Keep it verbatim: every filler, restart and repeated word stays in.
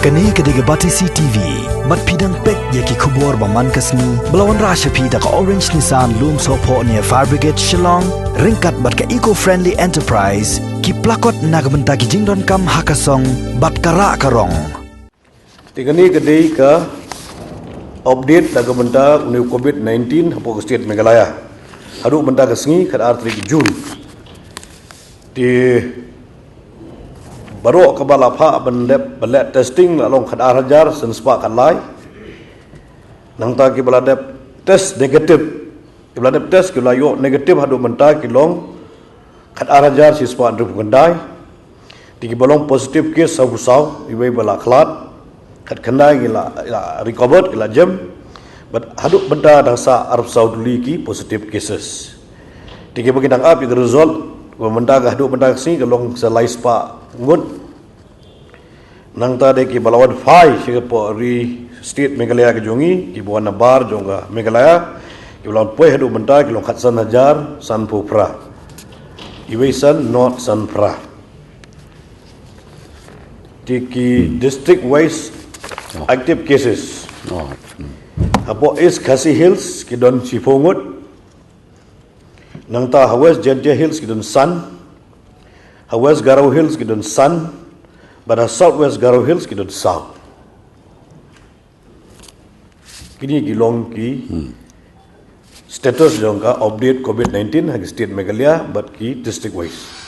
Kane ka dei ka Batesi T V. Bad phi dang peit ïa ki khubor ba man ka sngi ba la wanrah sha phi da ka Orange Nissan Lumsohphoh near Fire Brigade Shillong, ryngkat bad ka Eco Friendly Enterprise, ki plakot na ka bynta ki jingdonkam ha ka song bad ka rah ka rong. Te kane ka dei ka update na ka bynta une u covid nineteen hapoh ka state Meghalaya. Haduh mynta ka sngi, khatar tarik June. Te baroh kaba la phah ban dep, ban leh testing la long khatar hajar san spah khatlai. Nangta kiba la dep test negative, kiba la dep test, kiba la ïoh negative haduh mynta ki long khatar hajar shi spah hynriewphew khyndai. Te kiba long positive case sawphew saw, iwei ba la khlad. Khatkhyndai ki la, la recovered, ki la jem. Bad haduh mynta dang sah arphew saw tylli ki positive cases. Te kiba ki dang ap ïa ka result, ba mynta ka haduh mynta ka sngi ka long sa lai spah ngut. Nangta de kiba la wan phai sha ka pdeng ri state Meghalaya ka jong ngi, kiba wan nabar jong ka Meghalaya, kiba la wan poi haduh mynta ki long khatsan hajar sanphew phra. Iwei san nod sanphra. Te ki district wise active cases. Hapoh East Khasi Hills ki don shiphew ngut. Nangta ha West Jaintia Hills ki don san. Ha West Garo Hills ki don san. Bad ha South West Garo Hills ki don saw. Kine ki long ki status jong ka update covid nineteen ha ki state Meghalaya bad ki district wise.